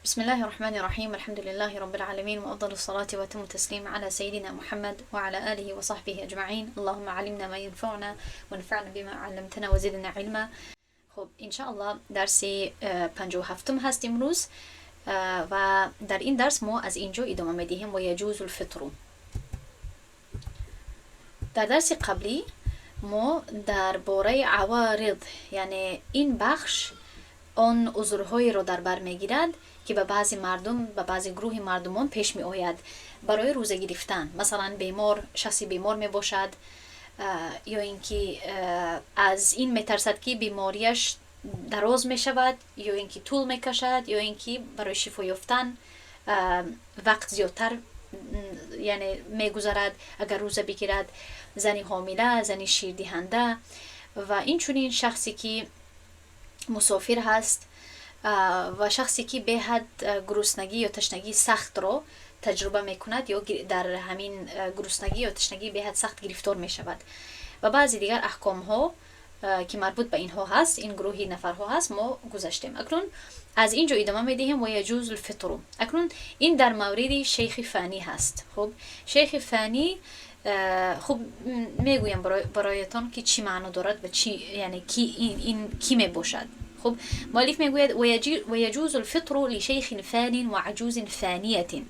بسم الله الرحمن الرحيم، الحمد لله رب العالمين، وأفضل الصلاة وأتم التسليم على سيدنا محمد وعلى آله وصحبه أجمعين. اللهم علمنا ما ينفعنا وانفعنا بما علمتنا وزدنا علما. خب، انشاءالله درس 57 هست امروز و در این درس ما از اینجا ادامه میدهیم: ويجوز الفطر. در درس قبلی ما درباره عوارض، یعنی این بخش آن عذرهایی را در بر میگیرد که به بعضی مردم، به بعضی گروه مردمان پیش می آید برای روزه گرفتن. مثلا بیمار، شخصی بیمار می باشد یا اینکه از این میترسد که بیماریش دراز می شود یا اینکه طول میکشد یا اینکه برای شفا یافتن وقت زیادتر یعنی میگذرد اگر روزه بگیرد. زنی حامله، زنی شیردهنده و این چنین شخصی که مسافر هست و شخصی که بێحد گرسنگی یا تشنگی سخت را تجربه میکند یا در همین گرسنگی یا تشنگی بێحد سخت گرفتار میشود و بعضی دیگر احکام ها که مربوط به اینها هست، این گروهی نفرها هست، ما گذشتیم. اکنون از اینجا ادامه میدهیم: ويجوز الفطر. اکنون این در مورد شیخ فانی هست. خب، شیخ فانی، خب، میگویم برایتان که چی معنا دارد و چی، یعنی کی این کی می باشد. خب، مؤلف میگوید: ويجوز الفطر لشيخ فان وعجوز فانية.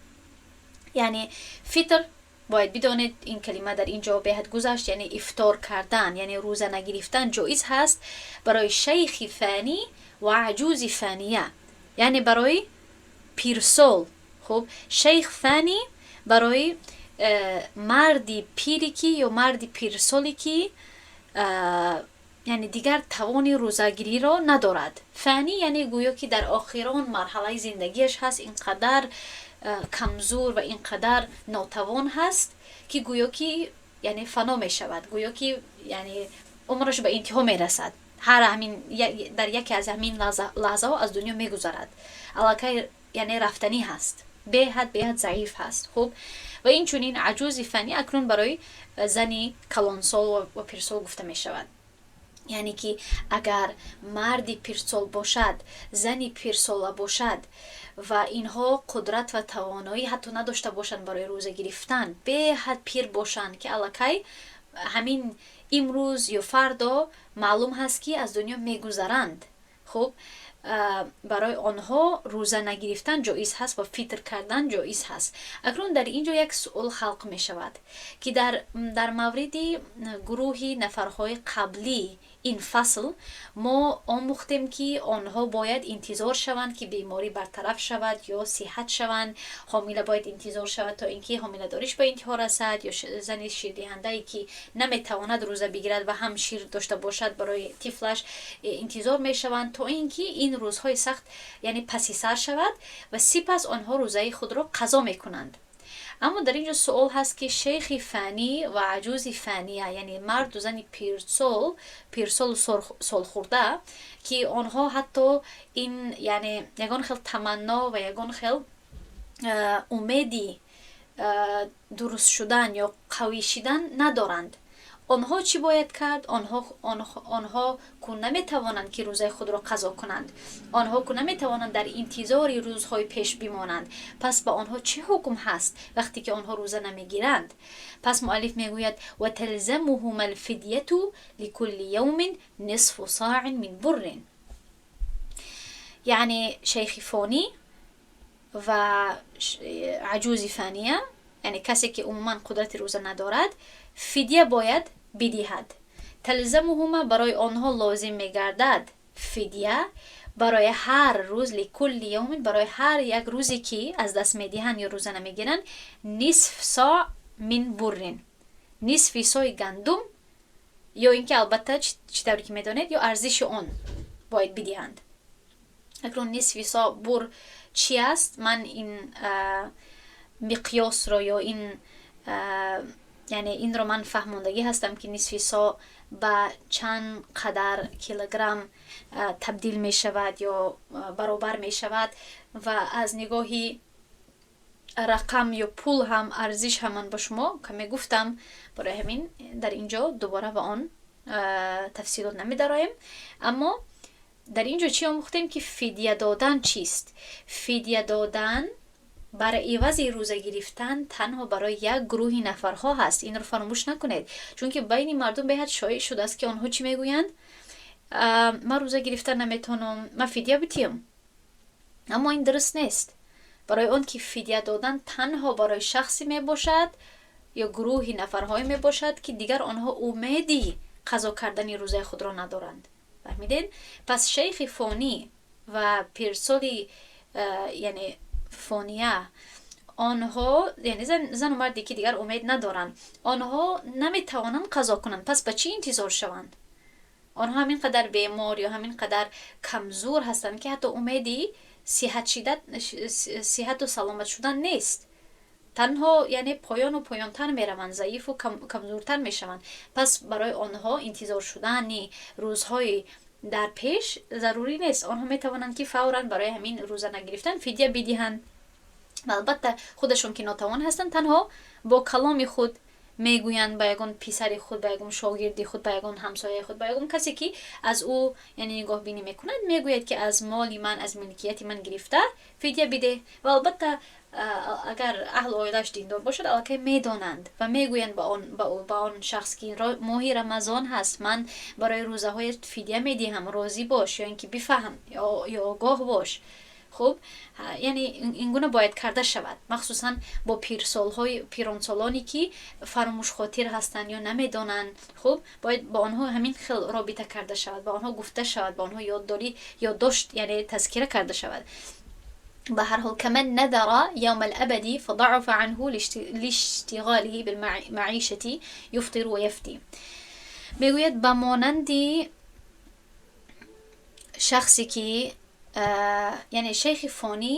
یعنی فطر، باید بدانید این کلمه در اینجا بهت گذشت، یعنی افطار کردن، یعنی روزه نگرفتن جایز هست برای شیخ فانی و عجوز فانیه، یعنی برای پیرسال. خب، شیخ فانی برای مردی پیری که یا مردی پیرسالی که یعنی دیگر توان روزه‌گیری را ندارد. فانی یعنی گویا که در آخران مرحله زندگیش هست، اینقدر کمزور و اینقدر ناتوان هست که گویا که یعنی فنا می شود، گویا که یعنی عمرش به انتها می رسد، هر همین در یکی از همین لحظه ها از دنیا میگذرد، الکی یعنی رفتنی هست، بێحد بێحد ضعیف هست. خب، و این چنین عجوز فانی اکنون برای زنی کلانسال و پیرسال گفته می شود. یعنی که اگر مردی پیرسال باشد، زنی پیرساله باشد و اینها قدرت و توانایی حتی نداشته باشند برای روزه گرفتن، بێحد پیر باشند که الکی همین امروز یا فردا معلوم هست که از دنیا میگذرند، خب، برای آنها روزه نگرفتن جایز هست و فطر کردن جایز هست. اکنون در اینجا یک سوال خلق می شود که در مورد گروهی نفرهای قبلی این فصل ما آموختیم که آنها باید انتظار شوند که بیماری برطرف شود یا صحت شوند، حامله باید انتظار شود تا اینکه حامله داریش به انتها رسد، یا زن شیردهنده ای که نمیتواند روزه بگیرد و هم شیر داشته باشد برای طفلش، انتظار می شوند تا اینکه این روزهای سخت یعنی پسی سر شود و سپس آنها روزه خود را قضا میکنند. اما در اینجا سوال هست که شیخ فانی و عجوز فانیه، یعنی مرد و زن پیرسال، پیرسال سالخورده که آنها حتی این یعنی یگان خیل تمنا و یگان خیل امیدی درست شدن یا قوی شدن ندارند، آنها چی باید کرد؟ آنها کو نمیتوانند که روزه خود را قضا کنند، آنها کو نمیتوانند در انتظار روزهای پیش بمانند، پس به آنها چه حکم هست وقتی که آنها روزه نمیگیرند؟ پس مؤلف میگوید: وتلزمهم الفدية لكل يوم نصف صاع من بر. یعنی شیخ فانی و عجوز فانیه، یعنی کسی که عموما قدرت روزه ندارد، فدیه باید بدهد. تلزمهما، برای آنها لازم میگردد فدیه برای هر روز، لكل يوم، برای هر یک روزی که از دست میدهند یا روزه نمیگیرند، نصف صاع من بر، نصف صاع گندم یا اینکه البته چی طوری که میدانید یا ارزش آن باید بدهند. اکنون نصف صاع بر چی است؟ من این مقیاس را یا این یعنی این رو من فهماندگی هستم که نصف صاع به چند قدر کیلوگرم تبدیل می شود یا برابر می شود و از نگاهی رقم یا پول هم ارزش هم من به شما کمی گفتم. برای همین در اینجا دوباره به آن تفصیلات نمی درایم. اما Дар ин ҷо чӣ омӯхтем? Ки фидя додан чист? Фидя додан бар ивази рӯза гирифтан танҳо барои як гурӯҳи нафарҳо ҳаст. Инро фаромӯш накунед, чунки байни мардум беҳад шоеъ шудааст, ки онҳо чӣ мегӯянд? Ман рӯза гирифтан наметавонам, ман фидя битиям. Аммо ин дуруст нест, барои он ки фидя додан танҳо барои шахсе мебошад ё гурӯҳи нафарҳое мебошад, ки дигар онҳо умеди қазо кардани рӯзаи худро надоранд. Фаҳмидед? Пас шайхи фонӣ ва пирсоли, яъне фония, онҳо, яъне зану марде ки дигар умед надоранд, онҳо наметавонанд қазо кунанд. Пас ба чӣ интизор шаванд? Онҳо ҳамин қадар бемор ё ҳамин қадар камзур ҳастанд, ки ҳатто умеди сиҳату саломат шудан нест. Танҳо, яъне, поёну поёнтар мераванд, заифу камзуртар мешаванд. Пас барои онҳо интизор шудани рӯзҳои дар пеш зарурӣ нест. Онҳо метавонанд, ки фавран барои ҳамин рӯза нагирифтан фидя бидиҳанд. Ва албатта, худашон ки нотавон ҳастанд, танҳо бо каломи худ мегӯянд ба ягон писари худ, ба ягон шогирди худ, ба ягон ҳамсояи худ, ба ягон касе ки аз ӯ, яъне, нигоҳбинӣ мекунад, мегӯяд, ки аз моли ман, аз милкияти ман гирифта фидя бидеҳ. Ва албатта, агар аҳлу оилааш диндор бошад, аллакай медонанд ва мегӯянд ба он шахс, ки моҳи Рамазон ҳаст, ман барои рӯзаҳоят фидя медиҳам, розӣ бош ё ин ки бифаҳм ё огоҳ бош. Хуб, яъне ин гуна бояд карда шавад, махсусан бо пирсолҳои, пиронсолоне ки фаромӯшхотир ҳастанд ё намедонанд. Хуб, бояд бо онҳо ҳамин хел робита карда шавад, ба онҳо гуфта шавад, ба онҳо ёддорӣ, ёддошт, яъне тазкира карда шавад. Ба ҳар ҳол, كمن نذر يوم الأبد فضعف عنه لاشتغاله بالمعيشة يفطر ويفدي. мегӯяд, ба монанди шахсе ки, яъне, шайхи фонӣ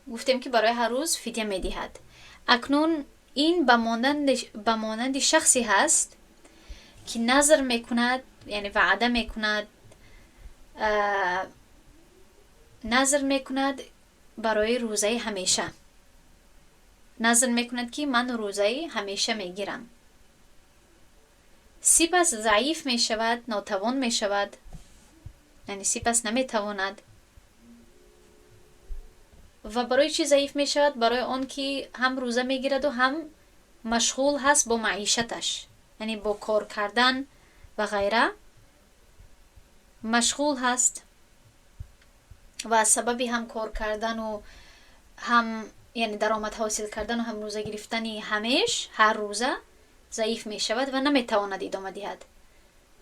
гуфтем, ки барои ҳар рӯз фидя медиҳад. Акнун ин ба монанди шахсе ҳаст, ки назр мекунад, яъне ваъда мекунад, назр мекунад барои рӯзаи ҳамеша. Назр мекунад, ки ман рӯзаи ҳамеша мегирам. Сипас заиф мешавад, нотавон мешавад, яъне сипас наметавонад. Ва барои чӣ заиф мешавад? Барои он ки ҳам рӯза мегираду, ҳам машғул ҳаст бо маишаташ, яъне бо кор кардан ва ғайра машғул ҳаст ва аз сабаби ҳам кор кардану, ҳам, яъне, даромад ҳосил кардану, ҳам рӯза гирифтани ҳамеш, ҳар рӯза заиф мешавад ва наметавонад идома диҳад.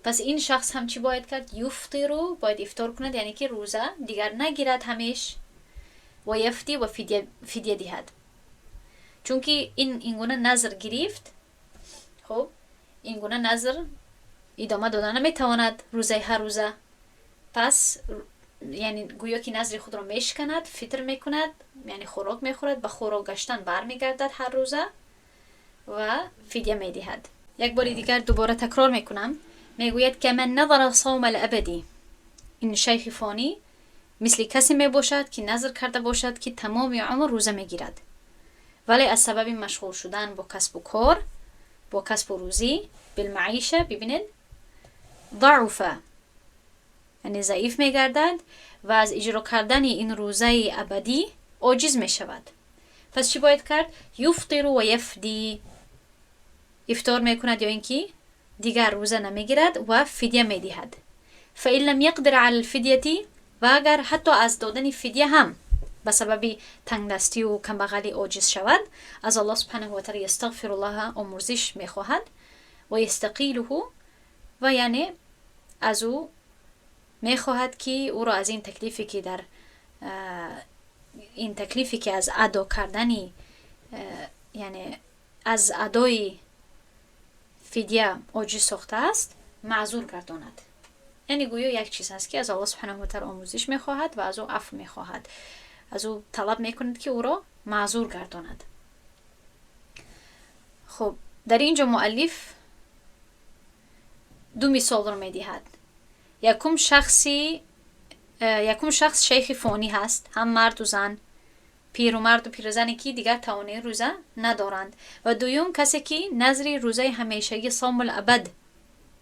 Пас ин шахс ҳам чӣ бояд кард? يفطر, бояд ифтор кунад, яъне ки рӯза дигар нагирад ҳамеш, ويفدي, ва фидя диҳад, чунки ин гуна назр гирифт. Хуб, ин гуна назр идома дода наметавонад рӯзаи ҳар рӯза. Пас, яъне, гӯё ки назри худро мешиканад, фитр мекунад, яъне хӯрок мехӯрад, ба хӯрок гаштан бармегардад ҳар рӯза ва фидя медиҳад. Як бори дигар дубора такрор мекунам. Мегӯяд: كمن نذر صوم الأبد. Ин шайхи фонӣ мисли касе мебошад, ки назр карда бошад, ки тамоми умр рӯза мегирад, вале аз сабаби машғул шудан бо касбу кор, бо касбу рӯзӣ, بالمعيشة, бибинед, ضعف, яъне заиф мегардад ва аз иҷро кардани ин рӯзаи абадӣ оҷиз мешавад. Пас чӣ бояд кард? يفطر ويفدي, ифтор мекунад ё ин ки дигар рӯза намегирад ва фидя медиҳад. فإن لم يقدر على الفدية, ва агар ҳатто аз додани фидя ҳам ба сабаби тангдастию камбағалӣ оҷиз шавад, аз Аллоҳ سبحانه وتعالى يستغفر الله, омурзиш мехоҳад, ويستقيله, ва яъне аз ӯ мехоҳад, ки ӯро аз ин таклифе ки дар ин таклифе ки аз адо кардани, яъне аз адои фидя оҷиз сохтааст, маъзур гардонад. Яъне гӯё як чиз ҳаст, ки аз Аллоҳ سبحانه وتعالى омӯзиш мехоҳад ва аз ӯ афв мехоҳад, аз ӯ талаб мекунад, ки ӯро маъзур гардонад. Хуб, дар ин ҷо муаллиф ду мисолро медиҳад. Якум шахс шайхи фонӣ ҳаст, ҳам марду зан, пирумарду пирзане, ки дигар тавонои рӯза надоранд, ва дуюм касе, ки назри рӯзаи ҳамешагӣ, صوم الأبد,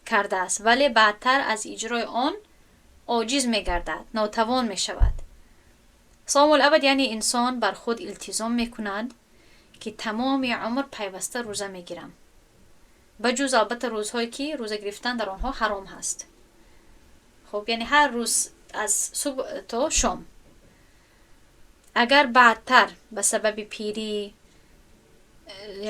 кардааст, вале баъдтар аз иҷрои он оҷиз мегардад, нотавон мешавад. Савмул абад, яъне инсон бар худ илтизом мекунад, ки тамоми умр пайваста рӯза мегирам, ба ҷуз албатта рӯзҳое, ки рӯза гирифтан дар онҳо ҳаром ҳаст. Хуб, яъне ҳар рӯз аз субҳ то шом. Агар баъдтар ба сабаби пирӣ,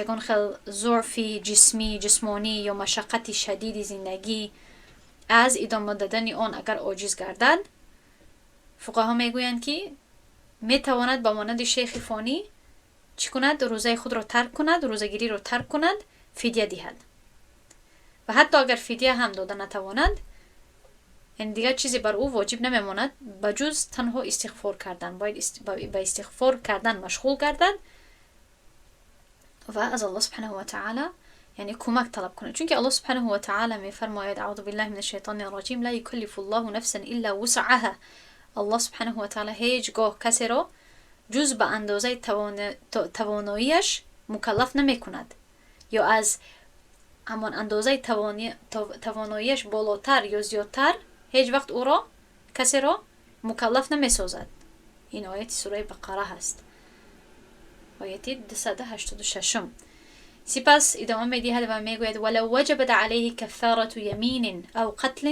ягон хел зурфи ҷисмӣ, ҷисмонӣ ё машаққати шадиди зиндагӣ аз идома додани он агар оҷиз гардад, фуқаҳо мегӯянд, ки метавонад ба монанди шейхи фонӣ чӣ кунад? Рӯзаи худро тарк кунад, рӯзагириро тарк кунад, фидя диҳад. Ва ҳатто агар фидя ҳам дода натавонад, яъне дигар чизе бар ӯ воҷиб намемонад, ба ҷуз танҳо истиғфор кардан. Бояд ба истиғфор кардан машғул гардад ва аз Аллоҳ سبحانه وتعالى яъне кӯмак талаб кунад, чунки Аллоҳ سبحانه وتعالى мефармояд: أعوذ بالله من الشيطان الرجيم، لا يكلف الله نفسا إلا وسعها. Аллоҳ سبحانه وتعالى ҳеҷ гоҳ касеро ҷуз ба андозаи тавоноияш мукаллаф намекунад ё аз ҳамон андозаи тавоноияш болотар ё зиёдтар ҳеҷ вақт ӯро, касеро мукаллаф намесозад. Ин ояти сураи Бақара ҳаст, ояти 286-ум. Сипас идома медиҳад ва мегӯяд: ولو وجبت عليه كفارة يمين أو قتل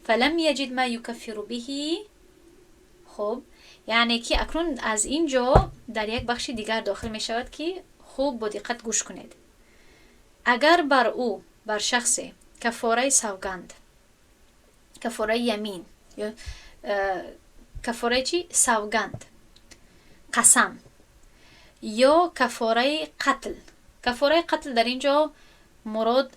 فلم يجد ما يكفر به. Хуб, яъне ки акнун аз ин ҷо дар як бахши дигар дохил мешавад, ки хуб бо диққат гӯш кунед. Агар бар ӯ, бар шахсе кафораи савганд, кафораи ямин ё кафораи чӣ, савганд, қасам ё кафораи қатл. Кафораи қатл дар ин ҷо мурод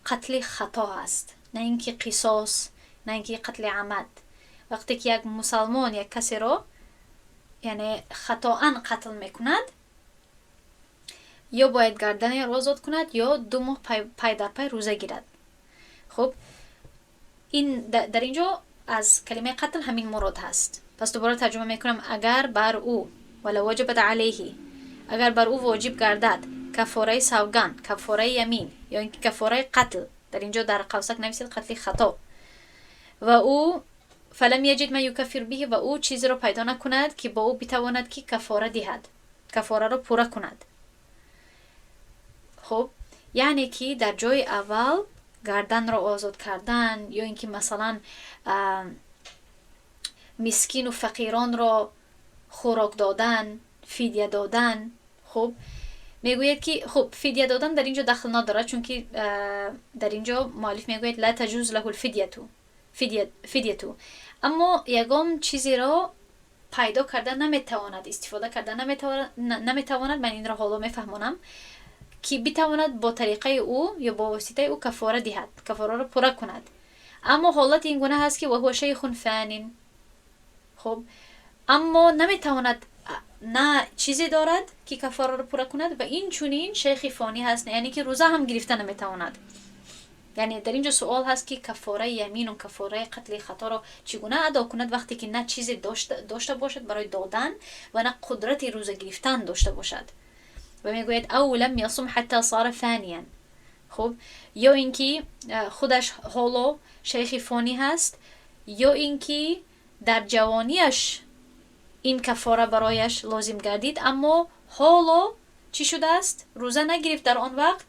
қатли хато аст, на ин ки қисос, на ин ки қатли амад. Вақте ки як мусалмон як касеро, яъне хатоан қатл мекунад, ё бояд гарданеро озод кунад, ё 2 моҳ пай дар пай рӯза гирад. Хуб, ин дар ин ҷо аз калимаи қатл ҳамин мурод ҳаст. Пас дубора тарҷума мекунам: агар бар ӯ، ولو وجبت عليه، агар бар ӯ воҷиб гардад кафораи савганд, кафораи ямин ё ин ки кафораи қатл, дар ин ҷо дар қавсак нависед қатли хато, ва ӯ فلم يجد ما يكفر به، ва ӯ чизеро пайдо накунад, ки бо ӯ битавонад, ки кафора диҳад, кафораро пурра кунад. Хуб, яъне ки дар ҷои аввал гарданро озод кардан ё ин ки масалан мискину фақиронро хӯрок додан, фидя додан. Хуб, мегӯяд, ки хуб, фидя додан дар ин ҷо дахл надорад, чунки дар ин ҷо муаллиф мегӯяд: لا تجوز له الفدية. فدية. Аммо ягон чизеро пайдо карда наметавонад, истифода карда наметавонад, ман инро ҳоло мефаҳмонам, ки битавонад бо тариқаи ӯ ё бо воситаи ӯ кафора диҳад, кафораро пурра кунад. Аммо ҳолати ин гуна ҳаст, ки وهو شيخ فان. Хуб, аммо наметавонад, на чизе дорад, ки кафораро пурра кунад, ва инчунин шайхи фонӣ ҳаст, яъне ки рӯза ҳам гирифта наметавонад. Яъне дар ин ҷо суол ҳаст, ки кафораи ямину кафораи қатли хаторо чӣ гуна адо кунад, вақте ки на чизе дошта бошад барои додан ва на қудрати рӯза гирифтан дошта бошад. Ва мегӯяд: أو لم يصم حتى صار فانيا. Хуб, ё ин ки худаш ҳоло шайхи фонӣ ҳаст, ё ин ки дар ҷавониаш ин кафора барояш лозим гардид, аммо ҳоло чӣ шудааст? Рӯза нагирифт дар он вақт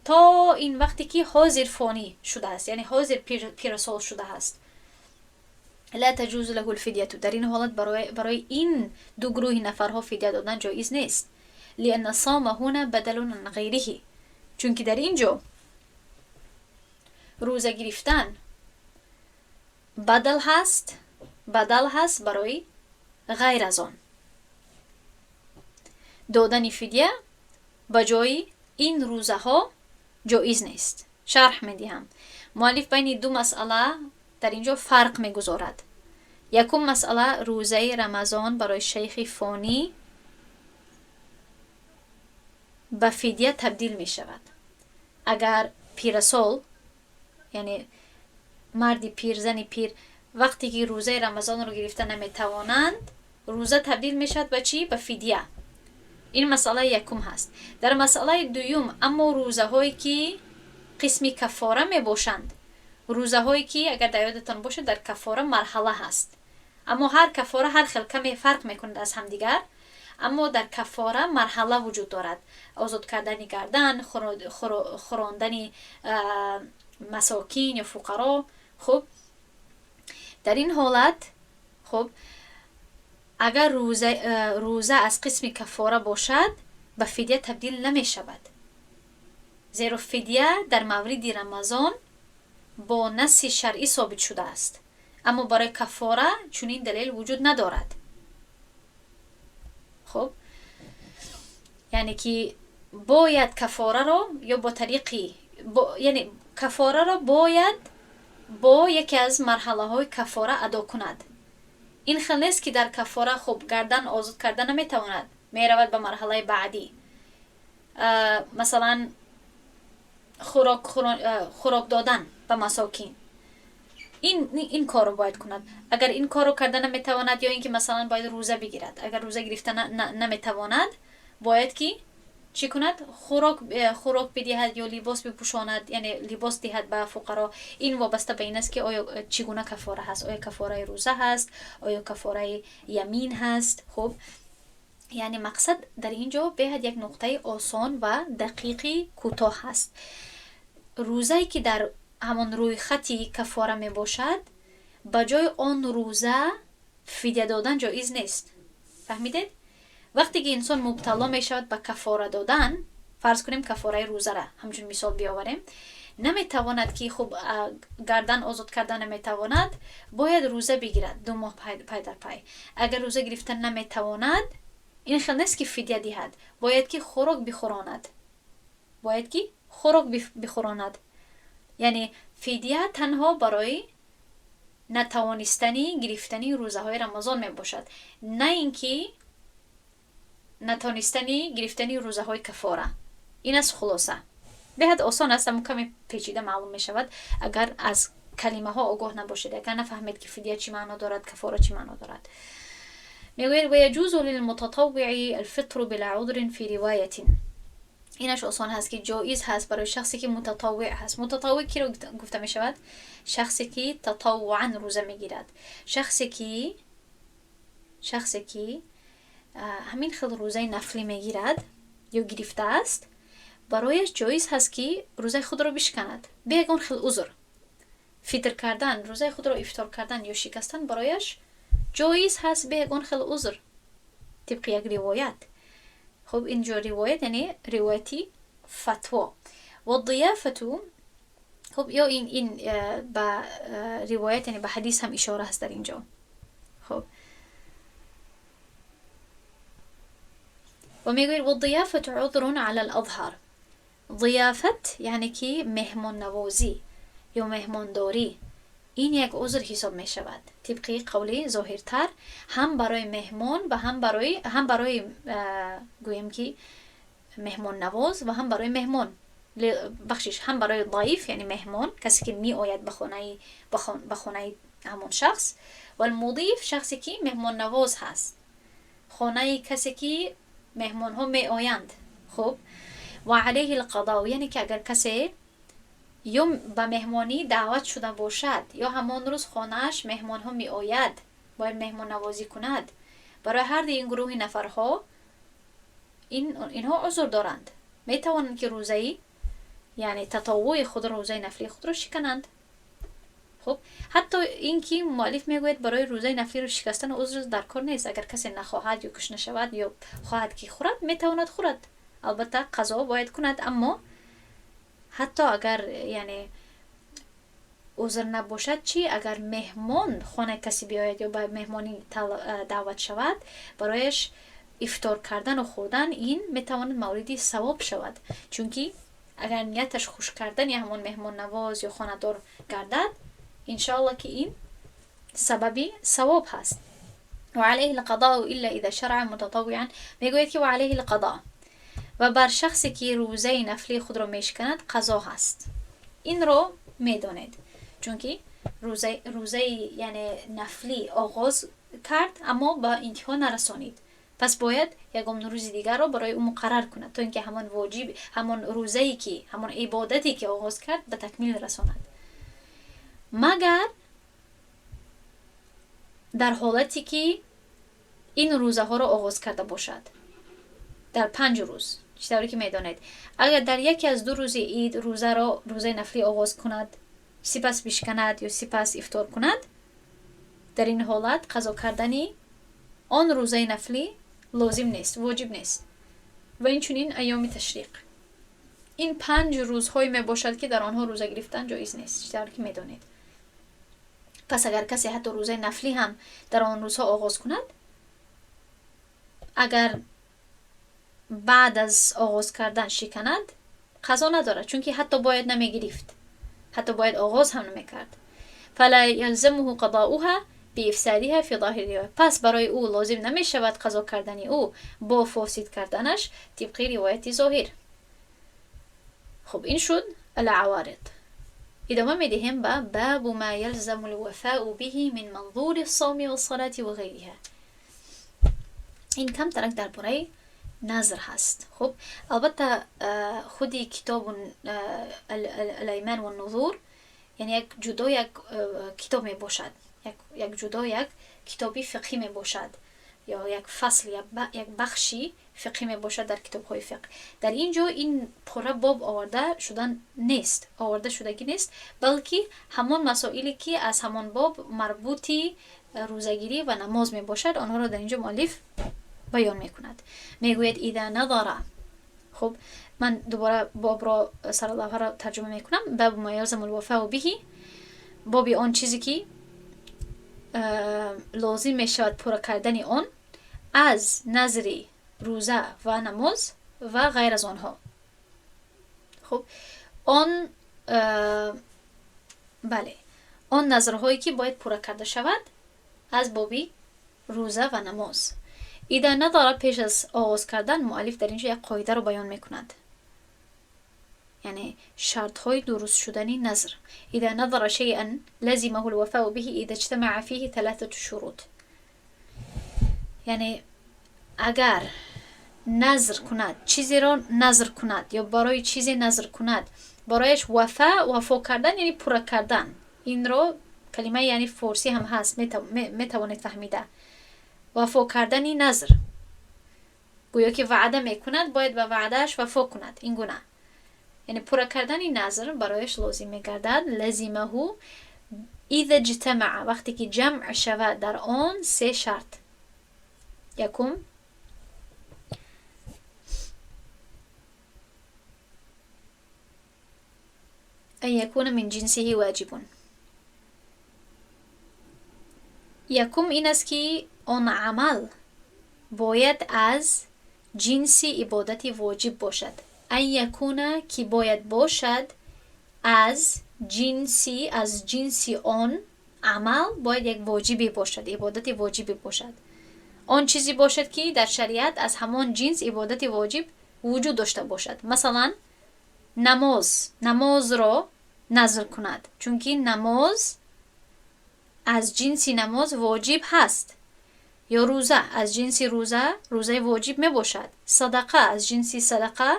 то ин вақте ки ҳозир фонӣ шудааст, яъне ҳозир пирасол шудааст. لا تجوز له الفدية. Дар ин ҳолат барои ин ду гурӯҳи нафарҳо фидя додан ҷоиз нест. لأن الصوم هنا بدل عن غيره، чунки дар ин ҷо рӯза гирифтан бадал ҳаст, бадал ҳаст барои ғайр аз он. Додани фидя ба ҷои ин рӯзаҳо ҷоиз нест. Шарҳ медиҳам: муаллиф байни ду масъала дар ин ҷо фарқ мегузорад. Якум масъала: рӯзаи Рамазон барои шайхи фонӣ ба фидя табдил мешавад. Агар пирасол, яъне марди пир, зани пир, вақте ки рӯзаи Рамазонро гирифта наметавонанд, рӯза табдил мешавад ба чӣ? Ба фидя. Ин масъалаи якум ҳаст. Дар масъалаи дуюм, аммо рӯзаҳое, ки қисми кафора мебошанд, Рӯзаҳое ки, агар дар ёдатон бошад, дар каффора марҳала ҳаст, аммо ҳар каффора ҳар хел каме фарқ мекунад аз ҳамдигар, аммо дар каффора марҳала вуҷуд дорад: озод кардани гардан, хӯрондани масокин ё фуқаро. Хуб, дар ин ҳолат, хуб, агар рӯза аз қисми каффора бошад, ба фидя табдил намешавад, зеро фидя дар мавриди Рамазон бо насси шаръӣ собит шудааст, аммо барои каффора чунин далел вуҷуд надорад. Хуб, яъне ки бояд каффораро ё бо тариқи, яъне каффораро бояд бо яке аз марҳалаҳои каффора адо кунад. Ин хел нест, ки дар каффора, хуб, гардан озод карда наметавонад, меравад ба марҳалаи баъдӣ, масалан, хӯрок додан ба масокин. Ин корро бояд кунад. Агар ин корро карда наметавонад, ё ин ки, масалан, бояд рӯза бигирад, агар рӯза гирифта наметавонад, бояд ки чӣ кунад? Хӯрок бидиҳад ё либос бипӯшонад, яъне либос диҳад ба фуқаро. Ин вобаста ба ин аст, ки оё чӣ гуна каффора ҳаст: оё каффораи рӯза ҳаст, оё каффораи ямин ҳаст. Хуб, яъне мақсад дар ин ҷо беҳад як нуқтаи осон ва дақиқи кӯтоҳ ҳаст: рӯзае ки дар ҳамон рӯйхати каффора мебошад, ба ҷои он рӯза фидя додан ҷоиз нест. Фаҳмидед? Вақте ки инсон мубтало мешавад ба каффора додан, фарз кунем, каффораи рӯзара ҳамчун мисол биёварем, наметавонад ки, хуб, гардан озод карда наметавонад, бояд рӯза бигирад 2 моҳ пай дар пай. Агар рӯза гирифта наметавонад, ин хел нест, ки фидя диҳад, бояд ки хӯрок бихӯронад, бояд ки хӯрок бихӯронад. Яъне фидя танҳо барои натавонистани гирифтани рӯзаҳои Рамазон мебошад, на ин ки натонистани гирифтани рӯзаҳои каффора. Ин аст хулоса. Беҳад осон аст, аммо каме печида маълум мешавад, агар аз калимаҳо огоҳ набошед, агар нафаҳмед, ки фидя чӣ маъно дорад, каффора чӣ маъно дорад. Мегӯяд: ويجوز للمتطوع الفطر بلا عذر في رواية. Инаш осон ҳаст, ки ҷоиз ҳаст барои шахсе ки мутатаввиъ ҳаст. Мутатаввиъ киро гуфта мешавад? Шахсе ки татаввуан рӯза мегирад, шахсе ки ҳамин хел рӯзаи нафлӣ мегирад ё гирифтааст, барояш ҷоиз ҳаст, ки рӯзаи худро бишканад бе ягон хел узр. Фитр кардан, рӯзаи худро ифтор кардан ё шикастан барояш ҷоиз ҳаст бе ягон хел узр, тибқи як ривоят. Хуб, инҷо ривоят, яъне ривояти фатво. والضيافة. Хуб, ё ин ба ривоят, яъне ба ҳадис ҳам ишора ҳаст дар инҷо. Хуб, ва мегӯяд: والضيافة عذر على الأظهر. Зияфат, яъне ки меҳмоннавозӣ ё меҳмондорӣ, ин як узр ҳисоб мешавад тибқи қавли зоҳиртар, ҳам барои меҳмон ва ҳам барои, гӯем ки, меҳмоннавоз ва ҳам барои меҳмон, бахшиш, ҳам барои ضайф, яъне меҳмон, касе ки меояд ба хонаи ҳамон шахс, والمضيف, шахсе ки меҳмоннавоз ҳаст, хонаи касе ки меҳмонҳо меоянд. Хуб, وعليه القضاء, яъне ки агар касе ё ба меҳмонӣ даъват шуда бошад, ё ҳамон рӯз хонааш меҳмонҳо меояд, бояд меҳмоннавозӣ кунад, барои ҳарду ин гурӯҳи нафарҳо инҳо узр доранд, метавонанд, ки рӯзаи, яъне татаввуи худро, рӯзаи нафлии худро шикананд. Хуб, ҳатто ин ки муаллиф мегӯяд, барои рӯзаи нафлиро шикастан узр дар кор нест. Агар касе нахоҳад ё гушна шавад ё хоҳад, ки хӯрад, метавонад хӯрад, албатта қазо бояд кунад. Аммо ҳатто агар, яъне, узр набошад чӣ? Агар меҳмон хонаи касе биёяд ё ба меҳмонӣ даъват шавад, барояш ифтор кардану хӯрдан ин метавонад мавриди савоб шавад, чунки агар нияташ хуш кардани ҳамон меҳмоннавоз ё хонадор гардад, иншоалло, ки ин сабаби савоб ҳаст. وعليه القضاء إلا إذا شرع متطوعا. мегӯяд, ки وعليه القضاء, ва бар шахсе ки рӯзаи нафлии худро мешиканад, қазо ҳаст. Инро медонед, чунки рӯзаи, яъне, нафлӣ оғоз кард, аммо ба интиҳо нарасонид, пас бояд ягон рӯзи дигарро барои ӯ муқаррар кунад, то ин ки ҳамон воҷиб, ҳамон рӯзае ки, ҳамон ибодате ки оғоз кард, ба такмил расонад. Магар дар ҳолате ки ин рӯзаҳоро оғоз карда бошад дар 5 рӯз. Чӣ тавре ки медонед, агар дар яке аз 2 рӯзи ид рӯзаро, рӯзаи нафлӣ оғоз кунад, сипас бишканад ё сипас ифтор кунад, дар ин ҳолат қазо кардани он рӯзаи нафлӣ лозим нест, воҷиб нест. Ва инчунин айёми ташриқ. Ин 5 рӯзҳое мебошад, ки дар онҳо рӯза гирифтан ҷоиз нест, чӣ тавре ки медонед. Пас агар касе ҳатто рӯзаи нафлӣ ҳам дар он рӯзҳо оғоз кунад, агар баъд аз оғоз кардан шиканад, қазо надорад, чунки ҳатто бояд намегирифт, ҳатто бояд оғоз ҳам намекард. فلا يلزمه قضاؤها بإفسادها في ظاهر الرواية. پس برای او لازم نمیشود قضا کردن او با فاسد کردنش طبق روایت ظاهر. خب این شد العوارض. ادامه میدهیم به باب ما يلزم الوفاء به من منظور الصوم والصلاة وغيرها. این کم ترک درباره نظر هست. خب البته خودی کتاب الایمان والنذور یعنی یک جدا یک کتاب می باشد، یک جدا یک کتابی فقهی می باشد یا یک فصل یا یک بخشی فقهی می باشد در کتاب های فقه. در اینجا این پوره باب آورده شدن نیست، آورده شدگی نیست، بلکه همان مسائلی که از همان باب مربوطی روزگیری و نماز می باشد آنها را در اینجا مؤلف بیان میکند. میگوید اذا نظر. خب من دوباره باب را سرلوحه را ترجمه میکنم. باب ما یلزم الوفاء به، باب آن چیزی که لازم میشود پر کردن آن از نظر روزه و نماز و غیر از آنها. خب آن بله، آن نظرهایی که باید پر کرده شود از بابی روزه و نماز. اذا نظر پیش از آغاز کردن مؤلف در اینجا یک قاعده رو بیان میکند، یعنی شرط های درست شدن نظر. اذا نظر شيئا لزمه الوفاء به اذا اجتمع فيه 3 شروط. یعنی اگر نظر کند، چیزی را نظر کند یا برای چیزی نظر کند، برایش وفا کردن یعنی پوره کردن. این رو کلمه یعنی فارسی هم هست، میتوانید فهمیده. وفا کردن نظر، گویا که وعده میکند باید به وعدهش وفا کند، این گونه. یعنی پوره کردن نظر برایش لازم میگردد. لزمه اذا اجتمع، وقتی که جمع شود در آن 3 شرط. یکم ان يكون من جنسه واجب. یکم این است که آن عمل باید از جنس عبادت واجب باشد. ان یکون که باید باشد از جنس آن عمل باید یک واجبی باشد، عبادت واجبی باشد. آن چیزی باشد که در شریعت از همان جنس عبادت واجب وجود داشته باشد. مثلا نماز را نظر کند، چون که نماز از جنس نماز واجب هست. یا روزه از جنس روزه واجب می باشد. صدقه از جنس صدقه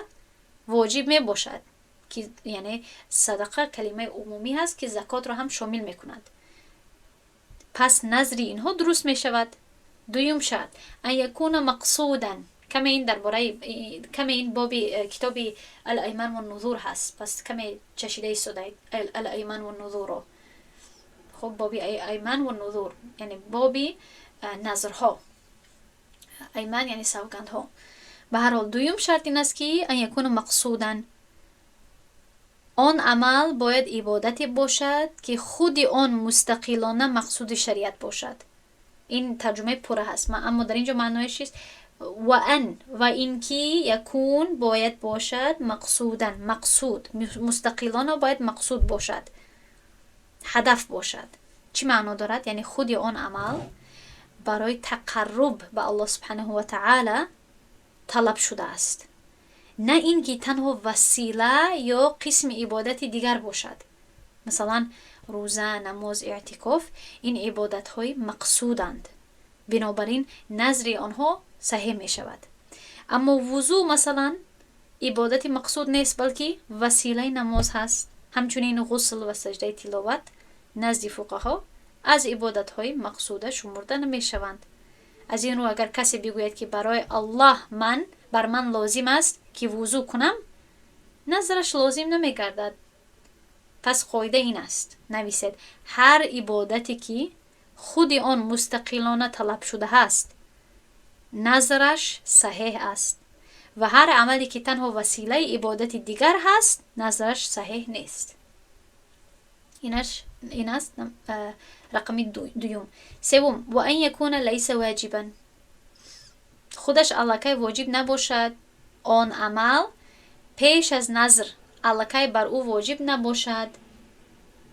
واجب می باشد، که یعنی صدقه کلمه عمومی هست که زکات را هم شامل می کند. پس نظر اینها درست می شود. دویم شرط ان یکون مقصودا. کمی این درباره کمی این باب کتاب الایمان و النذور هست، پس کمی چشیده ایستاده الایمان و النذور. خب باب ایمان و النذور یعنی باب نظرها، ایمان یعنی سوگندها. به هر حال دویم شرط این است که ان یکون مقصودا، آن عمل باید عبادتی باشد که خود آن مستقلانه مقصود شریعت باشد. این ترجمه پره هست، اما در اینجا معنایش چیست؟ و ان و اینکی یکون باید باشد مقصودا، مقصود مستقلانه باید مقصود باشد، هدف باشد. چی معنا دارد؟ یعنی خود آن عمل برای تقرب به الله سبحانه و تعالی طلب شده است، نه اینکه تنها وسیله یا قسم عبادت دیگر باشد. مثلا روزه، نماز، اعتکاف، این عبادت های مقصودند، بنابراین نظر آنها صحیح می شود. اما وضو مثلا عبادت مقصود نیست، بلکه وسیله نماز هست. همچنین غسل و سجده تلاوت Назди фуқаҳо аз ибодатҳои мақсуда шумурда намешаванд. Аз ин рӯ, агар касе бигӯяд, ки барои Аллоҳ ман бар ман лозим аст, ки вузӯ кунам, назраш лозим намегардад. Пас қоида ин аст, нависед: ҳар ибодате, ки худи он мустақилона талаб шудааст, назраш саҳеҳ аст ва ҳар амале, ки танҳо василаи ибодати дигар ҳаст, назраш саҳеҳ нест. Ин аст рақами дуюм. Севум: وأن يكون ليس واجبا. Худаш аллакай воҷиб набошад. Он амал пеш аз назр аллакай бар ӯ воҷиб набошад.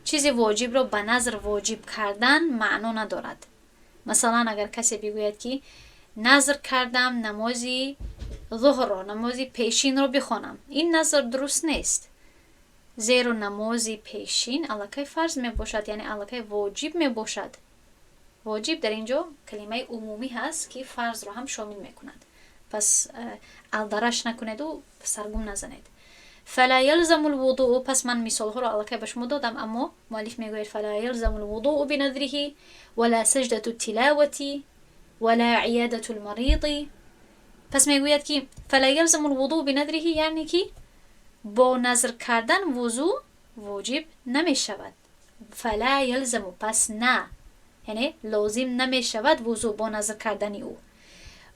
Чизи воҷибро ба назр воҷиб кардан маъно надорад. Масалан, агар касе бигӯяд, ки назр кардам намози зуҳрро, намози пешинро бихонам, ин назр дуруст нест, зеро намози пешин аллакай фарз мебошад, яъне аллакай воҷиб мебошад. Воҷиб дар ин ҷо калимаи умумӣ ҳаст, ки фарзро ҳам шомил мекунад. Пас алдараш накунеду саргум назанед. فلا يلزم الوضوء. Пас ман мисолҳоро аллакай ба шумо додам, аммо муаллиф мегӯяд: فلا يلزم الوضوء بنذره ولا سجدة التلاوة ولا عيادة المريض. Пас мегӯяд, ки فلا يلزم الوضوء بنذره, яъне ки бо назр кардан вузӯ воҷиб намешавад. فلا يلزم, пас на, яъне лозим намешавад вузӯ бо назр кардани ӯ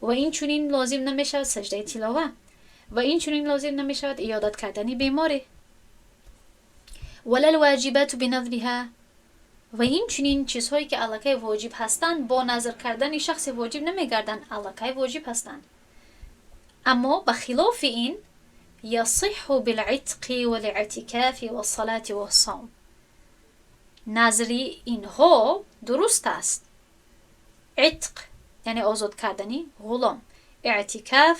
ва инчунин лозим намешавад саҷдаи тилова ва инчунин лозим намешавад иёдат кардани беморе. ولا الواجبات بنذرها. Ва инчунин чизҳое, ки аллакай воҷиб ҳастанд, бо назр кардани шахсе воҷиб намегарданд, аллакай воҷиб ҳастанд. Аммо ба хилофи ин يصح بالعتق والاعتكاف والصلاة والصوم. Назри инҳо дуруст аст: عتق, яъне озод кардани ғулом, эътикаф,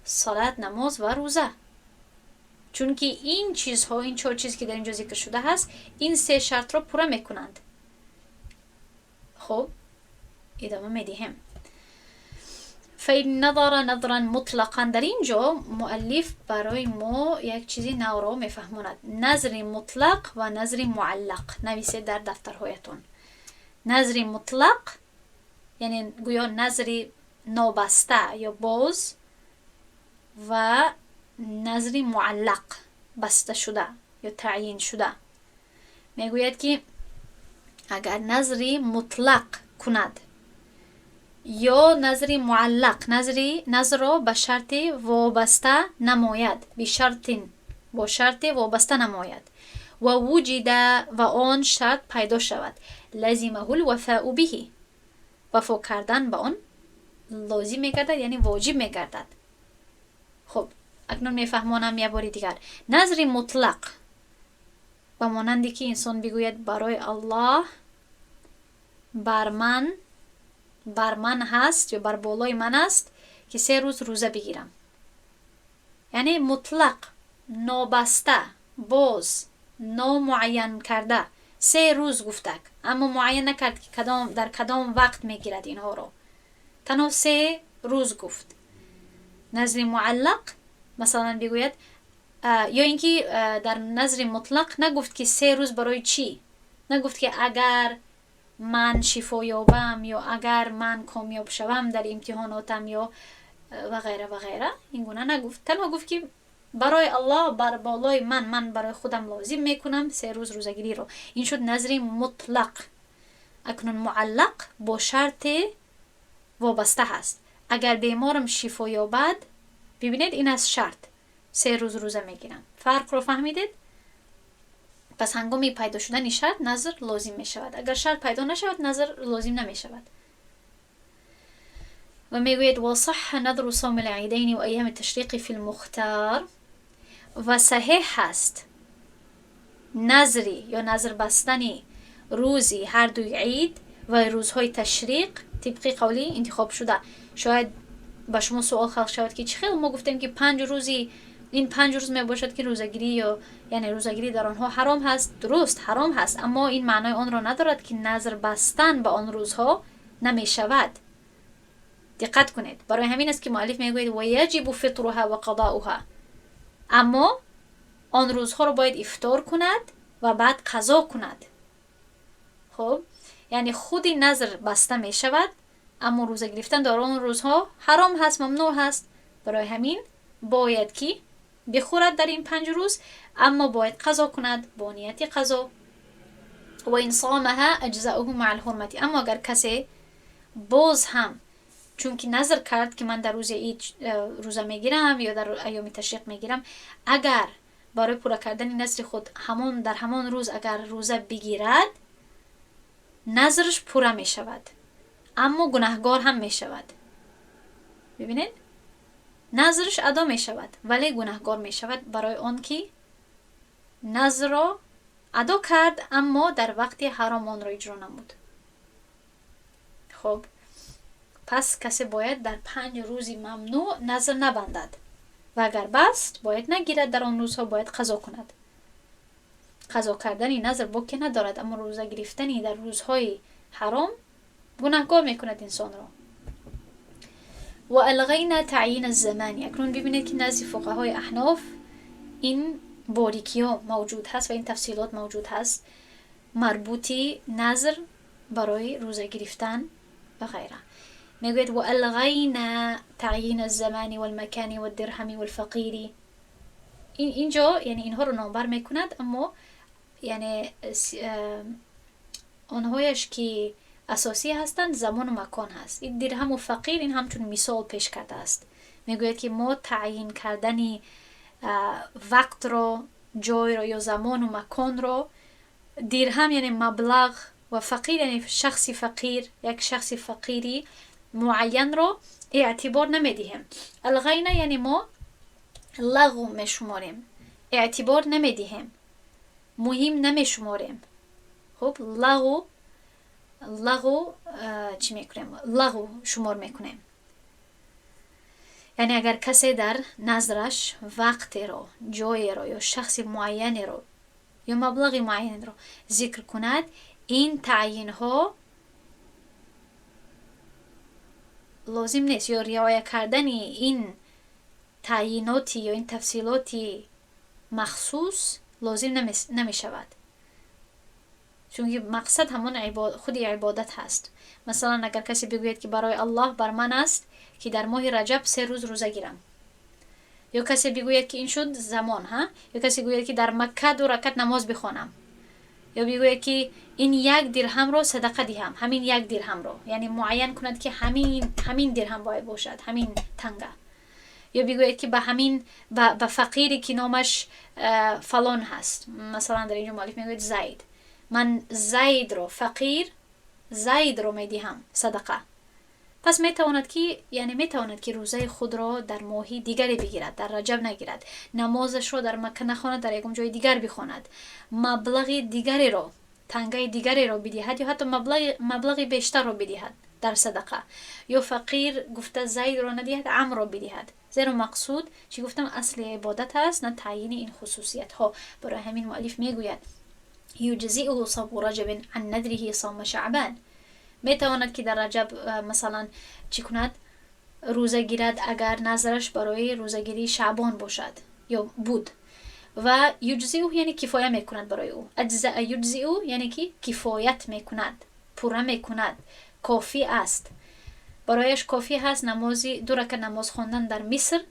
салат, намоз ва рӯза, чунки ин чизҳо, ин чор чиз, ки дар ин ҷо зикр шуда ҳаст, ин се шартро пурра мекунанд. Хуб, идома медиҳем. فإن نذر نذرا مطلقا. Дар ин ҷо муаллиф барои мо як чизи навро мефаҳмонад: назри мутлақ ва назри муаллақ. Нависед дар дафтарҳоятон. Назри мутлақ, яъне гӯё назри нобаста ё боз, ва назри муаллақ, басташуда ё таъйиншуда. Мегӯяд, ки агар назри мутлақ кунад ё назри муаллақ, назри назрро ба шарти вобаста намояд, بشرط, бо шарте вобаста намояд, ووجد, ва он шарт пайдо шавад, لزمه الوفاء به, вафо кардан ба он лозим мегардад, яъне воҷиб мегардад. Хуб, акнун мефаҳмонам як бори дигар. Назри мутлақ ба монанде ки инсон бигӯяд: барои Аллоҳ бар ман ҳаст ё бар болои ман аст, ки 3 рӯз рӯза бигирам, яъне мутлақ, нобаста, боз, номуайян карда 3 рӯз гуфтак, аммо муайян накард, ки дар кадом вақт мегирад инҳоро, танҳо 3 рӯз гуфт. Назри муаллақ, масалан, бигӯяд, ё ин ки дар назри мутлақ нагуфт, ки 3 рӯз барои чӣ, нагуфт, ки агар ман шифо ёбам ё агар ман комёб шавам дар имтиҳонотам ё ва ғайра, ва ғайра, ин гуна нагуфт. Танҳо гуфт, ки барои Аллоҳ бар болои ман, ман барои худам лозим мекунам 3 рӯз рӯзагириро. Ин шуд назри мутлақ. Акнун муаллақ бо шарте вобаста ҳаст: агар беморам шифо ёбад, бибинед, ин аст шарт, 3 рӯз рӯза мегирам. Фарқро фаҳмидед? Пас ҳангоми пайдо шудани шарт назр лозим мешавад. Агар шарт пайдо нашавад, назр лозим намешавад. Ва мегӯяд: وصح نذر صوم العيدين وأيام التشريق في المختار. Ва саҳеҳ ҳаст назри ё назр бастани рӯзи ҳардуи ид ва рӯзҳои ташриқ тибқи қавли интихобшуда. Шояд ба шумо суол халқ шавад, ки чӣ хел мо гуфтем, ки 5 рӯзи ин 5 рӯз мебошад, ки рӯзагирӣ ё яъне рӯзагирӣ дар онҳо ҳаром ҳаст. Дуруст, ҳаром ҳаст, аммо ин маънои онро надорад, ки назр бастан ба он рӯзҳо намешавад. Диққат кунед, барои ҳамин аст, ки муаллиф мегӯяд: ويجب فطرها وقضاؤها. Аммо он рӯзҳоро бояд ифтор кунад ва баъд қазо кунад. Хуб, яъне худи назр баста мешавад, аммо рӯза гирифтан дар он рӯзҳо ҳаром ҳаст, мамнӯъ ҳаст. Барои ҳамин бояд ки бихӯрад дар ин 5 рӯз, аммо бояд қазо кунад бо нияти қазо. وإن صامها أجزأه مع الحرمة. Аммо агар касе боз ҳам, чунки назр кард, ки ман дар рӯзи ид рӯза мегирам ё дар айёми ташриқ мегирам, агар барои пурра кардани назри худ ҳамон дар ҳамон рӯз агар рӯза бигирад, назраш пурра мешавад, аммо гунаҳгор ҳам мешавад. Бибинед, назраш адо мешавад, вале гунаҳгор мешавад, барои он ки назрро адо кард, аммо дар вақти ҳаром онро иҷро намуд. Хуб, пас касе бояд дар 5 рӯзи мамнӯъ назр набандад ва агар баст, бояд нагирад дар он рӯзҳо, бояд қазо кунад. Қазо кардани назр боке надорад, аммо рӯза гирифтани дар рӯзҳои ҳаром гунаҳгор мекунад инсонро. وألغينا تعيين الزمان. Акнун бибинед, ки назди фуқаҳои аҳноф ин борикиҳо мавҷуд ҳаст ва ин тафсилот мавҷуд ҳаст марбути назр барои рӯза гирифтан ва ғайра. Мегӯяд: وألغينا تعيين الزمان والمكان والدرهم والفقير. Инҷо яъне инҳоро номбар мекунад, аммо яъне онҳояш ки асосӣ ҳастанд, замону макон ҳаст. Ин дирҳаму фақир, ин ҳамчун мисол пеш кардааст. Мегӯяд, ки мо таъйин кардани вақтро, ҷойро ё замону маконро, дирҳам яъне маблағ ва фақир яъне шахси фақир, як шахси фақири муайянро эътибор намедиҳем. ألغينا яъне мо лағв мешуморем, эътибор намедиҳем, муҳим намешуморем. Хуб, лағв чӣ мекунем? Лағв шумор мекунем. Яъне агар касе дар назраш вақтеро, ҷоеро ё шахси муайянеро ё маблағи муайянеро зикр кунад, ин таъйинҳо лозим нест ё риоя кардани ин таъйиноти ё ин тафсилоти махсус лозим намешавад, чунки мақсад ҳамон худи ибодат ҳаст. Масалан, агар касе бигӯяд, ки барои Аллоҳ бар ман аст, ки дар моҳи Раҷаб 3 рӯз рӯза гирам, ё касе бигӯяд, ки ин шуд замон, ҳа, ё касе гӯяд, ки дар Макка 2 ракат намоз бихонам, ё бигӯяд, ки ин як дирҳамро садақа диҳам, ҳамин як дирҳамро, яъне муайян кунад, ки ҳамин дирҳам бояд бошад, ҳамин танга, ё бигӯяд, ки ба ҳамин ба фақире, ки номаш фалон ҳаст, масалан, дар инҷо муаллиф мегӯяд Зайд, ман Зайдро, фақир Зайдро медиҳам садақа. Пас метавонад ки, яъне метавонад, ки рӯзаи худро дар моҳи дигаре бигирад, дар Раҷаб нагирад, намозашро дар Макка нахонад, дар ягон ҷои дигар бихонад, маблағи дигареро, тангаи дигареро бидиҳад ё ҳатто маблағи бештарро бидиҳад дар садақа, ё фақир гуфта Зайдро надиҳад, Амрро бидиҳад, зеро мақсуд, чӣ гуфтам, асли ибодат аст, на таъйини ин хусусиятҳо. Барои ҳамин муаллиф мегӯяд: يجزئه صوم رجب عن نذره صوم شعبان. Метавонад, ки дар Раҷаб, масалан, чӣ кунад? Рӯза гирад, агар назараш барои рӯзагирии Шаъбон бошад ё буд. Ва يجزئه яъне кифоя мекунад барои ӯ. أجزأ يجزئ яъне ки кифоят мекунад, пурра мекунад, кофӣ аст барояш, кофӣ ҳаст намози 2 ракат намоз хондан дар Миср,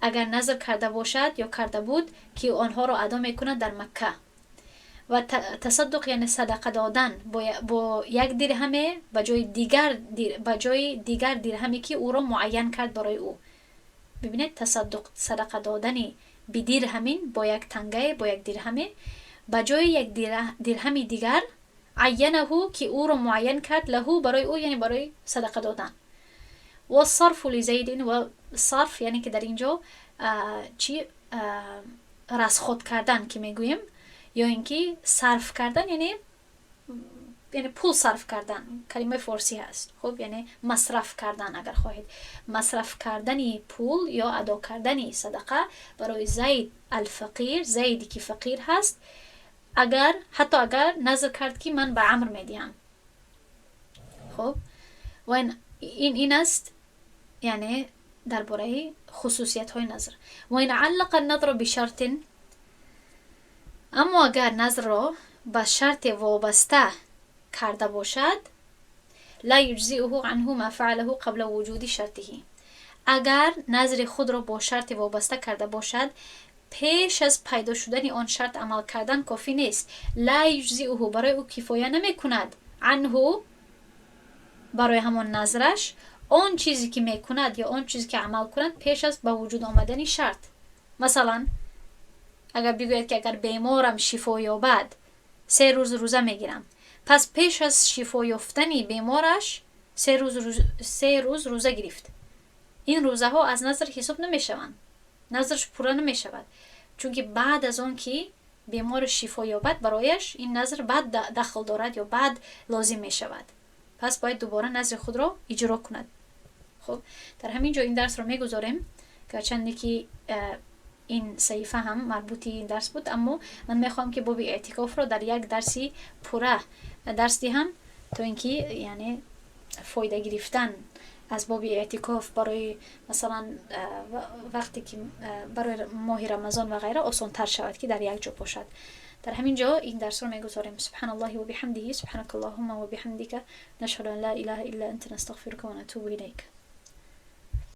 агар назр карда бошад ё карда буд, ки онҳоро адо мекунад дар Макка. Ва тасаддуқ яъне садақа додан бо як дирҳаме ба ҷои дигар дирҳаме, ки ӯро муайян кард барои ӯ. Бибинед, тасаддуқ, садақа додани بدرهم, бо як тангае, бо як дирҳаме ба ҷои як дирҳами дигар, عينه, ки ӯро муайян кард, له, барои ӯ, яъне барои садақа додан. والصرف لزيد. Ва сарф яъне ки дар инҷо чӣ, расход кардан ки мегӯем, ё ин ки сарф кардан, яъне пул сарф кардан, калимаи форсӣ ҳаст. Хуб, яъне масраф кардан, агар хоҳед, масраф кардани пул ё адо кардани садақа барои Зайд алфақир, Зайде ки фақир ҳаст, агар ҳатто агар назр кард, ки ман ба Амр медиҳам. Хуб, ва ин аст, яъне дар бораи хусусиятҳои назр. وإن علق النذر بشرط. Аммо агар назрро ба шарте вобаста карда бошад, لا يجزئه عنه ما فعله قبل وجود شرطه. Агар назри худро бо шарте вобаста карда бошад, пеш аз пайдо шудани он шарт амал кардан кофӣ нест. لا يجزئه, барои ӯ кифоя намекунад, عنه, барои ҳамон назраш, он чизе ки мекунад ё он чизе ки амал кунад пеш аз ба вуҷуд омадани шарт. Масалан, агар бигӯяд, ки агар беморам шифо ёбад, 3 рӯз рӯза мегирам, пас пеш аз шифо ёфтани бемораш 3 рӯз рӯза гирифт. Ин рӯзаҳо аз назр ҳисоб намешаванд, назраш пурра намешавад, чунки баъд аз он ки бемор шифо ёбад, барояш ин назр баъд дахл дорад ё баъд лозим мешавад. Пас бояд дубора назри худро иҷро кунад. Хуб, дар ҳамин ҷо ин дарсро мегузорем. Гарчанде ки ин саҳифа ҳам марбути ин дарс буд, аммо ман мехоҳам, ки боби эътикофро дар як дарси пурра дарс диҳам, то ин ки, яъне, фоида гирифтан аз боби эътикоф барои, масалан, вақте ки барои моҳи Рамазон ва ғайра осонтар шавад, ки дар як ҷо бошад. Дар ҳамин ҷо ин дарсро мегузорем. سبحان الله وبحمده، سبحانك اللهم وبحمدك، نشهد أن لا إله إلا أنت، نستغفرك ونتوب إليك.